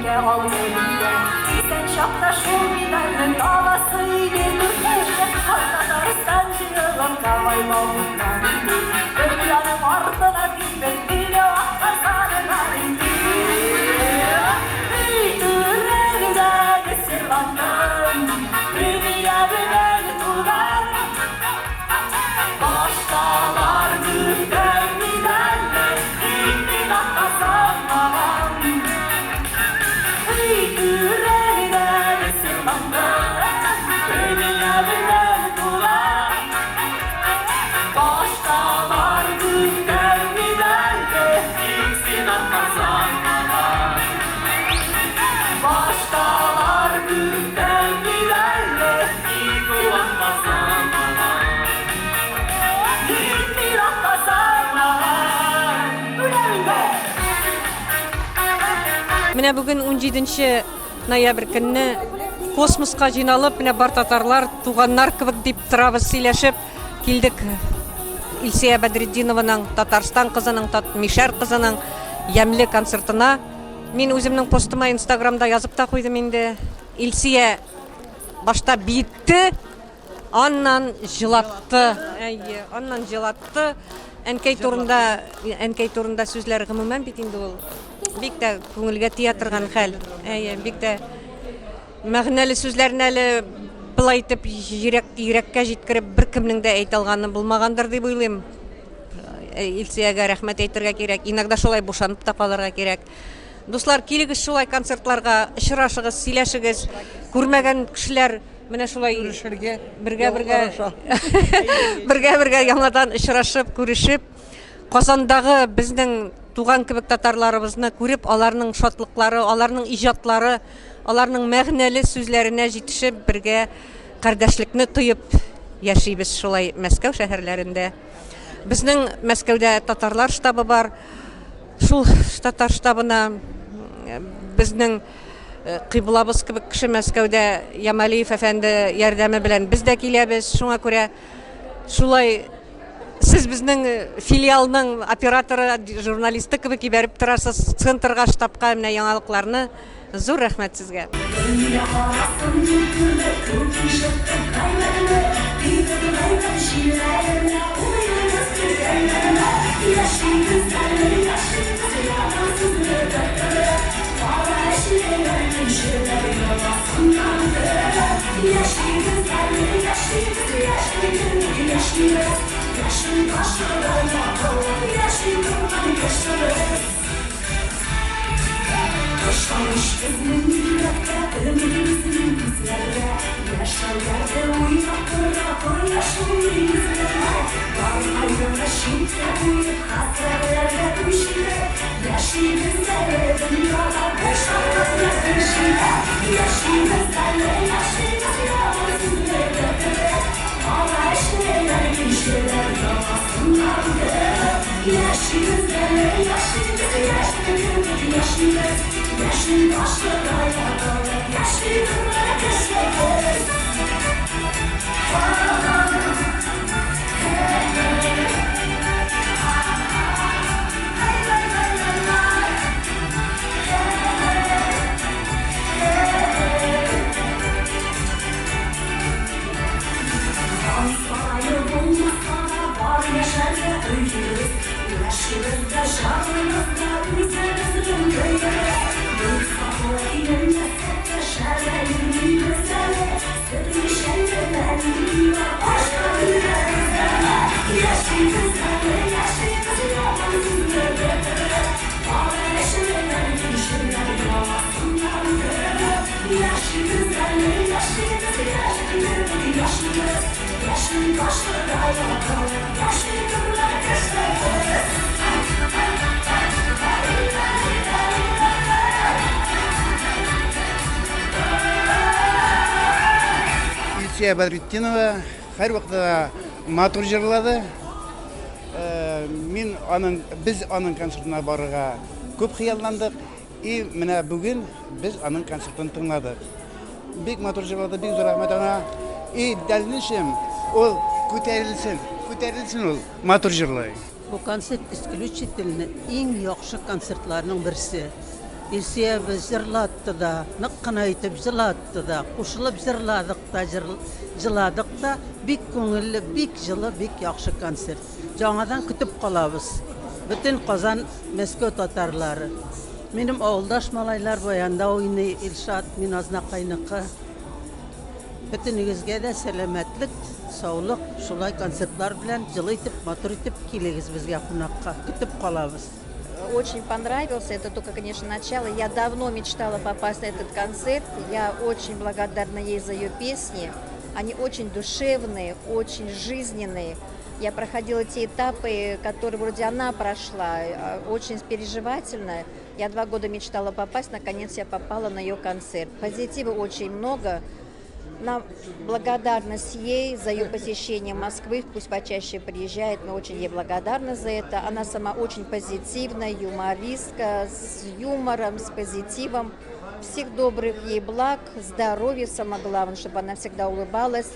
Бергә алды бия. Исән чакта шул медальне табасы иде Төркиядә. Һай, Татарстан җыелган Кавай бавыннан иде. Дөньяның артына тибеп килә атказанган иде. Эй, түрәгедәге сервантым, Премия белән тулган. Башкалар күптән медальне, Тик мин атказанмаган. Эй, түрәгедәге сервантым, Премия белән тулган. Башкалар күптән медальне, Тик син атказанмаган. Башкалар күптән медальне, Тик ул атказанмаган. Тик мин атказанмаган. Үләм инде! Менә бүген 17 ноябрь көнне космоска җыйналып, менә бар татарлар, туганнар кебек дип торабыз сөйләшеп килдек. Илсөя Бәдретдинованың, Татарстан кызының, Мишәр кызының ямьле концертына. Мин үземнең постыма Инстаграмда язып та куйдым инде. Илсөя башта биетте, аннан җылатты. Әйе, аннан җылатты. Әнкәй турында, әнкәй турында сүзләр гомумән бит инде ул бик тә күңелгә тия торган хәл. Әйе, бик тә мәгънәле сүзләрне әле былай итеп йөрәк йөрәккә җиткереп беркемнең дә әйтә алганы булмагандыр дип уйлыйм. Илсөягә рәхмәт әйтергә кирәк. Иногда шулай бушанып та калырга кирәк. Дуслар, килегез шулай концертларга, очрашыгыз, сөйләшегез. Күрмәгән кешеләр менә шулай Күрешергә, бергә-бергә ялварыша. бергә-бергә яңадан очрашып, күрешеп, Казандагы безнең туган кебек татарларыбызны күреп, аларның шатлыклары, аларның иҗатлары, аларның мәгънәле сүзләренә җитешеп, бергә кардәшлекне тоеп яшибез шулай Мәскәү шәһәрләрендә. Безнең Мәскәүдә татарлар штабы бар. Шул татар штабына безнең кыйблабыз кебек кеше Мәскәүдә Ямалиев әфәнде ярдәме белән без дә киләбез. Шуңа күрә шулай сез безнең филиалның операторы, журналисты кебек ибәреп торасыз центрга, штабка менә яңалыкларны. Зур рәхмәт сезгә. Дөнья карасын күрде, күк ишетте гайбәтне, Тибеп гайбәт җилләренә, уйныйбыз төркемнәренә. Яшибез әле, яшибез, яман сүзне бетереп, Кара эшлеләр, көнчеләр йоласыннан кереп. Яшибез әле, яшибез, яшьлегебез, яшибез, Яшен ташыдай атылып, яши торган кешебез. Ышаныч безнең йөрәктә, өмет безнең күзләрдә. Яшәү дәрте уйнап тора кояшлы йөзләрдә. Бар кайгыны читкә куеп, хәсрәтләргә күченеп, Яшибез әле дөньяда бер шатлыкны кичереп. Яшибез әле, яшибез, яман сүзне бетереп, Кара эшлеләр, көнчеләр якасыннан кереп. Яшибез әле, яшибез, яшьлегебез, яшибез, Яшен ташыдай атылып, яши торган кешебез. Хан сарае булмаса да, бар яшәргә өебез. Яшибез дә, җаныбыз да үзебезнең көебез. Бик саклы киенмәсәк тә, шәрә йөрмибез әле. Сөт мичәннән башка белмәбез әле. Яшибез әле, яшибез, яман сүзне бетереп. Кара эшлеләр, көнчелләр яласыннан кереп. Яшибез әле, яшибез, яшьлегебез, яшибез. Яшен ташыдай атылып, яши торган кешебез. Илсөя Бәдретдинова һәрвакытта да матур җырлады. Мин аның, без аның концертына барырга күп хыялландык. И менә бүген без аның концертын тыңладык. Бик матур җырлады, бик зур рәхмәт аңа. И дальнейшем ул күтәрелсен, күтәрелсен ул, матур җырлый. Бу концерт исключительно иң яхшы концертларның берсе. Илсөябез җырлатты да, нык кына итеп җылатты да, кушылып җырладык та, җыладык та. Бик күңелле, бик җылы, бик яхшы концерт. Яңадан көтеп калабыз. Бөтен Казан, Мәскәү татарлары. Минем авылдаш малайлар баянда уйный, Илшат, мин Азнакайныкы. Бөтенегезгә дә сәламәтлек, саулык, шулай концертлар белән җылы итеп, матур итеп килегез безгә кунакка. Көтеп калабыз. Очень понравился. Это только, конечно, начало. Я давно мечтала попасть на этот концерт. Я очень благодарна ей за ее песни. Они очень душевные, очень жизненные. Я проходила те этапы, которые вроде она прошла, очень переживательно. Я 2 года мечтала попасть, наконец я попала на ее концерт. Позитива очень много. Нам благодарность ей за ее посещение Москвы, пусть почаще приезжает, мы очень ей благодарны за это. Она сама очень позитивная, юмористка, с юмором, с позитивом. Всех добрых ей благ, здоровья, самое главное, чтобы она всегда улыбалась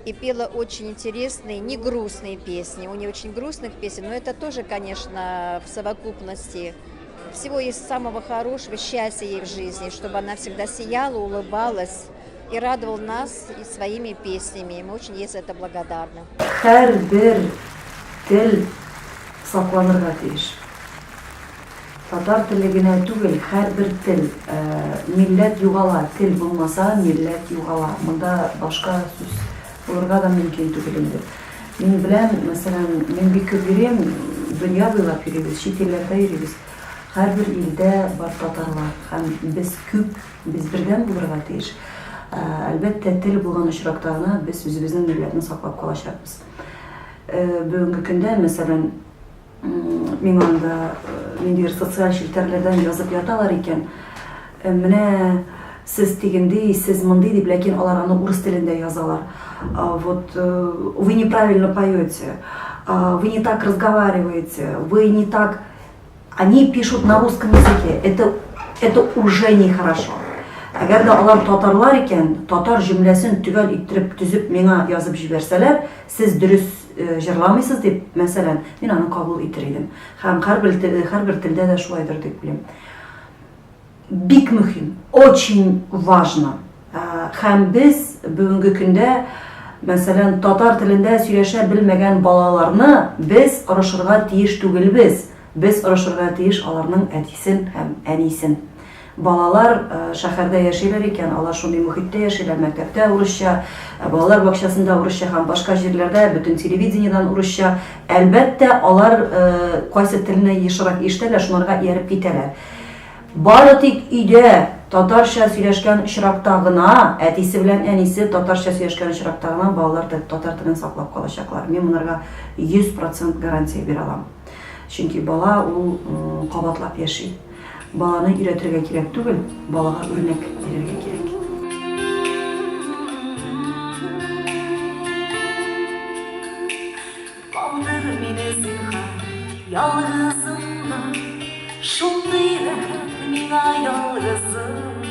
и пела очень интересные, не грустные песни. У нее очень грустных песен, но это тоже, конечно, в совокупности. Всего ей самого хорошего, счастья ей в жизни, чтобы она всегда сияла, улыбалась и радовала нас и своими песнями. Мы очень ей за это благодарны. Һәрбер тел сакланырга тиеш. Татар теле генә түгел, һәрбер тел. Милләт югала, тел булмаса, милләт югала. Монда башка сүз булырга да мөмкин түгел инде. Мин беләм, мәсәлән, мин бик күп йөрим, дөнья буйлап йөрибез, чит илләрдә йөрибез. Һәрбер илдә бар татарлар һәм без күп, без бердәм булырга тиеш. Әлбәттә, тел булган очракта гына без үзебезнең милләтне саклап калачакбыз. Бүгенге көндә, мәсәлән, миңа анда ниндидер социаль челтәрләрдән язып яталар икән. Менә сез тегенди, сез мондый дип, ләкин алар аны урыс телендә язалар. Вот вы неправильно поете, вы не так разговариваете, вы не так. Они пишут на русском языке. Это уже нехорошо. Әгәр дә алар татарлар икән, татар җөмләсен төгәл иттереп төзеп миңа язып җибәрсәләр, сез дөрес җырламыйсыз дип, мәсәлән, мин аны кабул итер идем. Һәм һәрбер телдә дә шулайдыр дип уйлыйм. Бик мөһим, очень важно. Һәм без бүгенге көндә, мәсәлән, татар телендә сөйләшә белмәгән балаларны без орышырга тиеш түгелбез. Без орышырга тиеш аларның әтисен һәм әнисен. Балалар шәһәрдә яшиләр икән, алар шундый мохиттә яшиләр, мәктәптә урысча, балалар бакчасында урысча һәм башка җирләрдә, бөтен телевидениедән урысча. Әлбәттә, алар кайсы телне ешрак ишетәләр, шуларга ияреп китәләр. Бары тик өйдә татарча сөйләшкән очракта гына, әтисе белән әнисе татарча сөйләшкән очракта гына балалар татар телен саклап калачаклар. Мин монарга 100% гарантия бирә алам. Чөнки бала ул кабатлап яши. Баланы өйрәтергә кирәк түгел, балага үрнәк бирергә кирәк. Калдыр мине, зинһар, ялгызымны. Шундый рәхәт миңа ялгызым.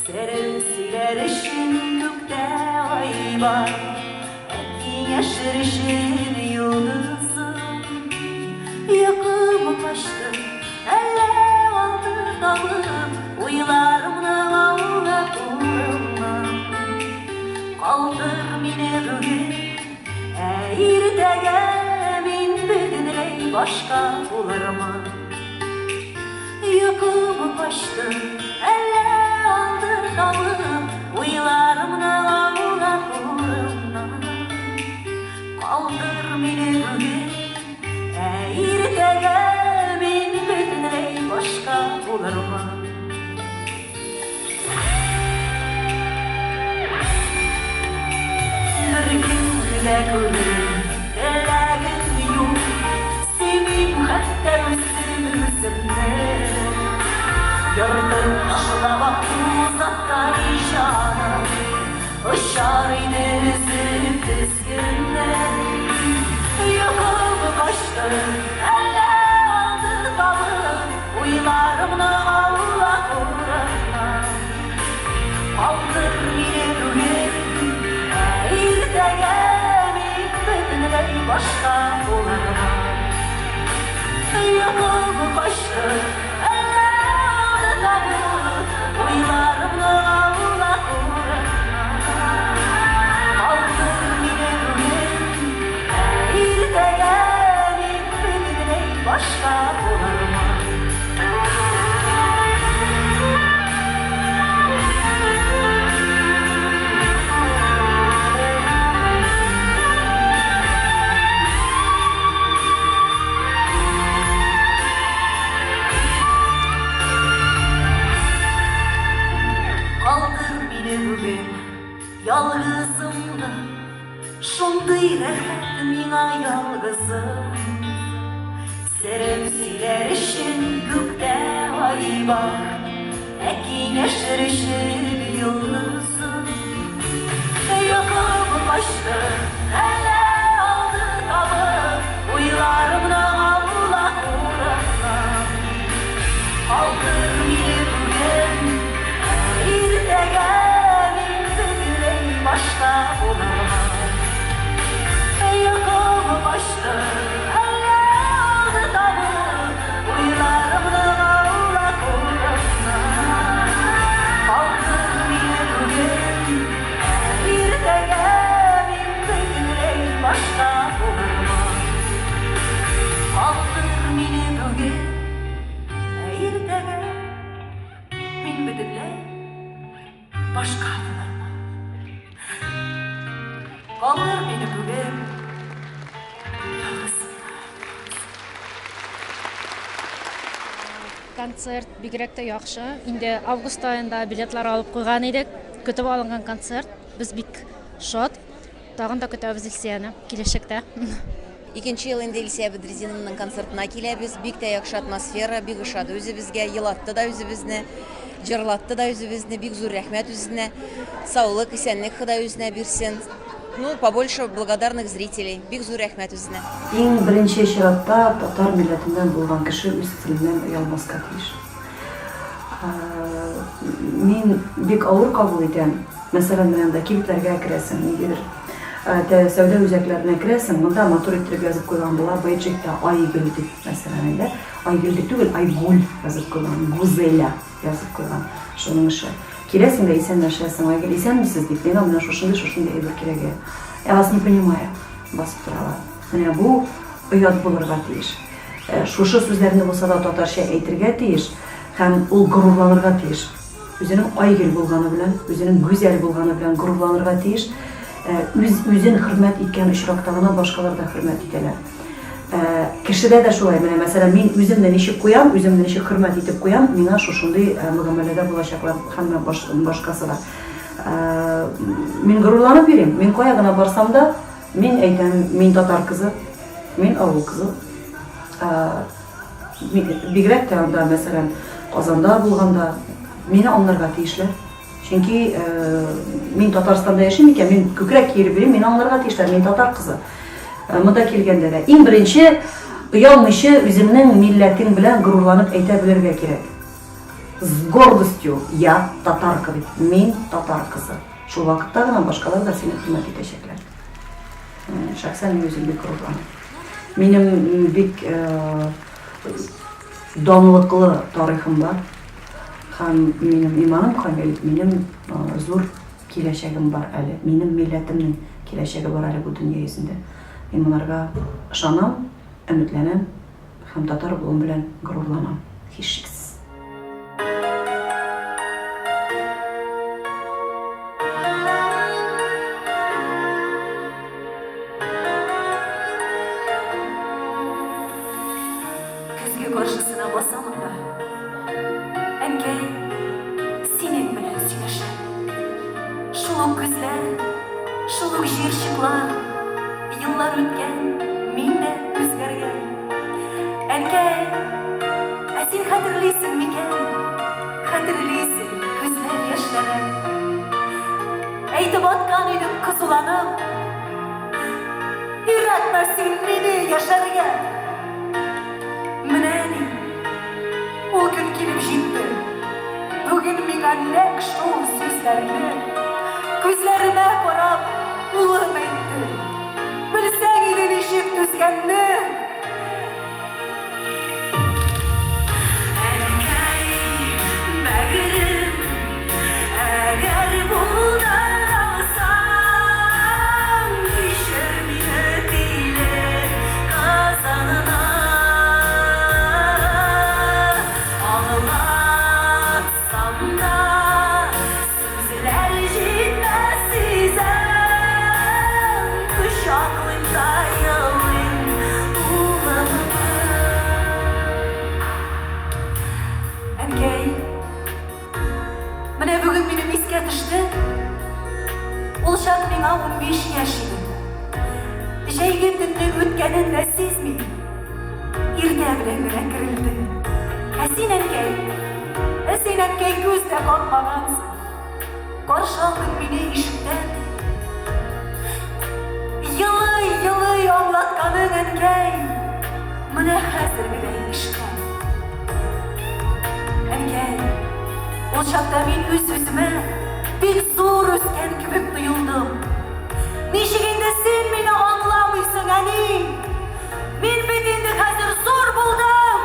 Серен сөйләр өчен күктә ай бар, Ә киңәшер өчен йолдызым. Йокым качты, әллә алды табып, Уйларымны аулап урыннан. Калдыр мине бүген, ә иртәгә мин бөтенләй башка булырмын. Йокым качты, әллә алды табып, Уйларымны аулап урыннан. Калдыр мине бүген, ә иртәгә мин бөтенләй башка булырмын. Бер кемне дә күрү теләгем юк, Сөймим хәтта үзем үземне. Яртып ташлап тузактай җаным, Очар иде өзеп тезгенне. Йокым качты, әллә алды табып, Уйларымны аулак урыннан. Калдыр мине бүген, ә иртәгә мин бөтенләй башка булырмын. Йокым качты, әллә ялгызым. Серем сөйләр өчен күктә ай бар, Ә киңәшер өчен йолдызым. Йокым качты, әллә алды табып, Уйларымның аулак урынын. Калдыр мине бүген, иртәгә мин бөтенләй башка булырмын. Йокым качты, әллә алды табып, Уйларымның аулак урынын. Калдыр мине бүген, иртәгә мин бөтенләй башка булырмын. Калдыр мине бүген, иртәгә мин бөтенләй башка булырмын. Калдыр мине бүген ялгызымны. Концерт бигрәк тә яхшы. Инде август аенда билетлар алып куйган идек. Көтеп алынган концерт. Без бик шат. Тагын да көтәбез Илсөяне киләчәктә. Икенче ел инде Илсөя Бәдретдинованың концертына киләбез. Бик тә яхшы атмосфера, бик ошады үзебезгә, елатты да үзебезне, җырлатты да үзебезне. Бик зур рәхмәт үзенә. Саулык, исәнлек Ходай үзенә бирсен. Ну, побольше благодарных зрителей. Бик зур рәхмәт үзенә. Иң беренче чиратта татар милләтеннән булган кеше үз теленнән оялмаска тиеш. Мин бик авыр кабул итәм. Мәсәлән, менә анда кибетләргә керәсең, ниндидер сәүдә үзәкләренә керәсең, монда матур иттереп язып куйган була, бейджикта Айгөл дип, мәсәлән, инде. Айгөл дип түгел, Айгуль язып куйган, Гузеля язып куйган. Шуның ише. Киләсең дә исәнләшәсең, Айгөл, исәнмесез дип, миңа менә шушындый, шушындый әйбер кирәк. Я вас не понимаю, басып торалар. Менә бу оят булырга тиеш. Шушы сүзләрне булса да татарча әйтергә тиеш һәм ул горурланырга тиеш. Үзенең Айгөл булганы белән, үзенең Гүзәл булганы белән горурланырга тиеш. Үз үзен хөрмәт иткән очракта гына башкалар да хөрмәт итәләр. Кешедә дә шулай, менә мәсәлән, мин үземне ничек куям, үземне ничек хөрмәт итеп куям, миңа шушындый мөгамәләдә булачаклар һәм башкасы да. Мин горурланып йөрим, мин кая гына барсам да, мин әйтәм, мин татар кызы, мин авыл кызы. Бигрәк тә анда, мәсәлән, Казанда булганда, мине аңларга тиешләр. Чөнки мин Татарстанда яшим икән, мин күкрәк киереп йөрим, мине аңларга тиешләр, мин татар кызы. Монда килгәндә дә иң беренче оялмыйча үзеңнең милләтең белән горурланып әйтә белергә кирәк. С гордостью я татарка дип, мин татар кызы. Шул вакытта гына башкалар да сине хөрмәт итәчәкләр. Шәхсән мин үзем бик горурланам. Минем бик данлыклы тарихым бар. Һәм минем иманым камил, минем зур киләчәгем бар әле. Минем милләтемнең киләчәге бар әле бу дөнья йөзендә. Мин монарга ышанам, өметләнәм һәм татар булуым белән горурланам, һичшиксез. Көзге каршысына басамын да, Әнкәй, синең белән сөйләшәм. Шул ук күзләр, шул ук җыерчыклар, Еллар үткән, мин дә үзгәргән. Әнкәй, ә син хәтерлисең микән? Хәтерлисең, күзләр яшьләнә. Әйтеп аткан идем кызуланып, Өйрәтмә син мине яшәргә! Менә ни, ул көн килеп җитте. Бүген миңа нәкъ шул сүзләрне, Күзләремә карап, улым әйтте. Белсәң иде ничек түзгәнне! Әнкәй, бәгырем, әгәр булдыра алсаң, Кичер мине тиле Казанына. Аңлатсам да, сүзләр җитмәс, сизәм. дә какмагансың. Каршы алдың мине ишектән. Елый-елый аңлатканың, әнкәй, менә хәзер генә ишетәм. Әнкәй, ул чакта мин үз-үземә бик зур үскән кебек тоелдым. Ничек инде син мине аңламыйсың, әни? Мин бит инде хәзер зур булдым!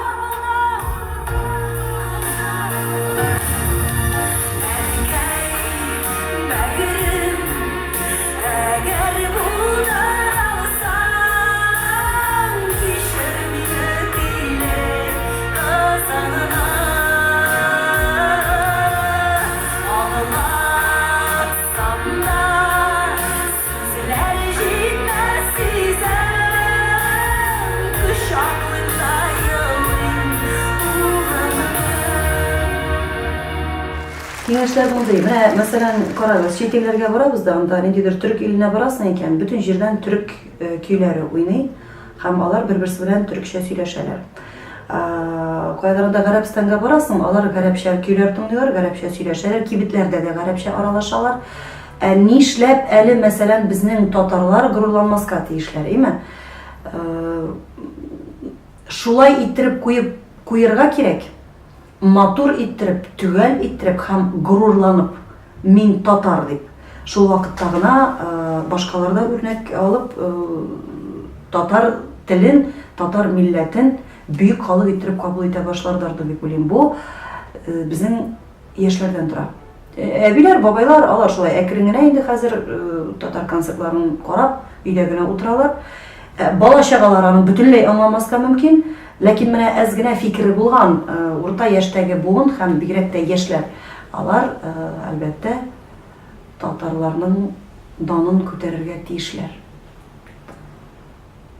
Әнкәй, бәгырем, әгәр булдыра алсаң, кичер мине тиле кызыңны. Аңлатсам да, Сүзләр җитмәс сизәм, Кочаклыйм да елыйм улымны. Киңәшләр мондый, менә, мәсәлән, карагыз, чит илләргә барабыз да, анда ниндидер төрек иленә барасың икән, бөтен җирдән төрек көйләре уйный һәм алар бер-берсе белән төрекчә сөйләшәләр. Каядыр анда Гарәбстанга барасың, алар гарәпчә көйләр тыңлыйлар, гарәпчә сөйләшәләр, кибетләрдә дә гарәпчә аралашалар. Ә нишләп әле, мәсәлән, безнең татарлар горурланмаска тиешләр, име? Шулай иттереп куеп куерга кирәк, матур иттереп, төгәл иттереп һәм горурланып, мин татар дип. Шул вакытта гына башкалар да үрнәк алып, татар телен, татар милләтен бөек халык иттереп кабул итә башлардар дип уйлыйм. Бу безнең яшьләрдән тора. Әбиләр, бабайлар, алар шулай әкрен генә инде хәзер татар концертларын карап, өйдә генә утыралар. Бала-чагалар аны бөтенләй аңламаска мөмкин, ләкин менә әз генә фикере булган урта яшьтәге буын һәм бигрәк тә яшьләр, алар, әлбәттә, татарларның данын күтәрергә тиешләр.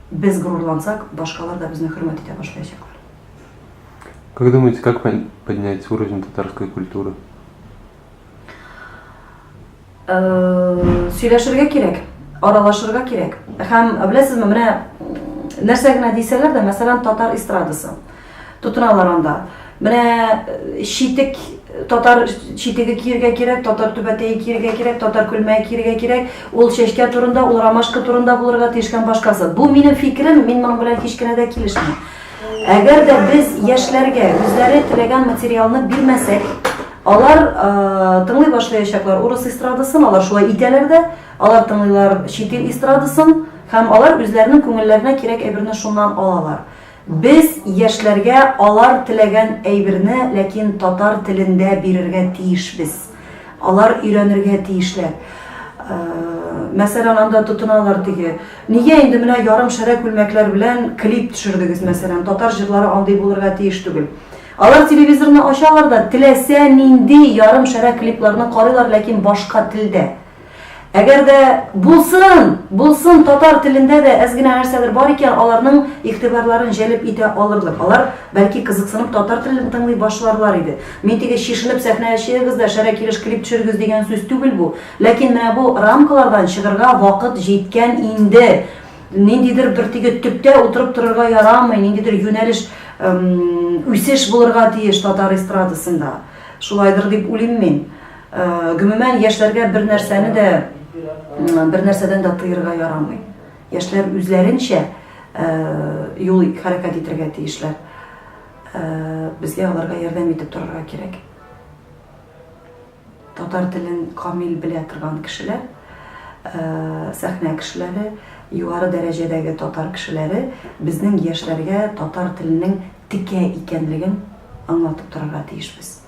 Без горурлансак, башкалар да безне хөрмәт итә башлаячаклар. Как думаете, как поднять уровень татарской культуры? Э, сөйләшергә кирәк, аралашырга кирәк. Һәм беләсезме, менә нәрсә генә дисәләр дә, мәсәлән, татар эстрадасы. Тотыналар анда. Менә э, читек, татар читеге киергә кирәк, татар түбәтәе киергә кирәк, татар күлмәге киергә кирәк. Ул чәчкә турында, ул ромашка турында булырга тиеш һәм башкасы. Бу минем фикерем, мин моның белән һич кенә дә килешмим. Әгәр дә без яшьләргә үзләре теләгән материалны бирмәсәк, алар э, тыңлый башлаячаклар урыс эстрадасын, алар шулай итәләр дә, алар тыңлыйлар чит ил эстрадасын һәм алар үзләренең күңелләренә кирәк әйберне шуннан алалар. Без яшьләргә алар теләгән әйберне, ләкин татар телендә бирергә тиешбез. Алар өйрәнергә тиешләр. Мәсәлән, анда тотыналар теге. Нигә инде менә ярым шәрә күлмәкләр белән клип төшердегез, мәсәлән, татар җырлары андый булырга тиеш түгел. Алар телевизорны ачалар да, теләсә нинди ярым шәрә клипларны карыйлар, ләкин башка телдә. Әгәр дә булсын, булсын татар телендә дә әз генә нәрсәдер бар икән, аларның игътибарларын җәлеп итә алырлык. Алар, бәлки, кызыксынып татар телен тыңлый башларлар иде. Мин теге чишенеп сәхнәгә чыгыгыз да шәрә килеш клип төшерегез дигән сүз түгел бу. Ләкин менә бу рамкалардан чыгырга вакыт җиткән инде. Ниндидер бер теге төптә утырып торырга ярамый, ниндидер юнәлеш, үсеш булырга тиеш татар эстрадасында. Шулайдыр дип уйлыйм мин. Гомумән, яшьләргә бер нәрсәне дә, бер нәрсәдән дә тыерга ярамый. Яшьләр үзләренчә юл хәрәкәт итәргә тиешләр. Безгә аларга ярдәм итеп торырга кирәк. Татар телен камил белә торган кешеләр, сәхнә кешеләре, югары дәрәҗәдәге татар кешеләре безнең яшьләргә татар теленең текә икәнлеген аңлатып торырга тиешбез.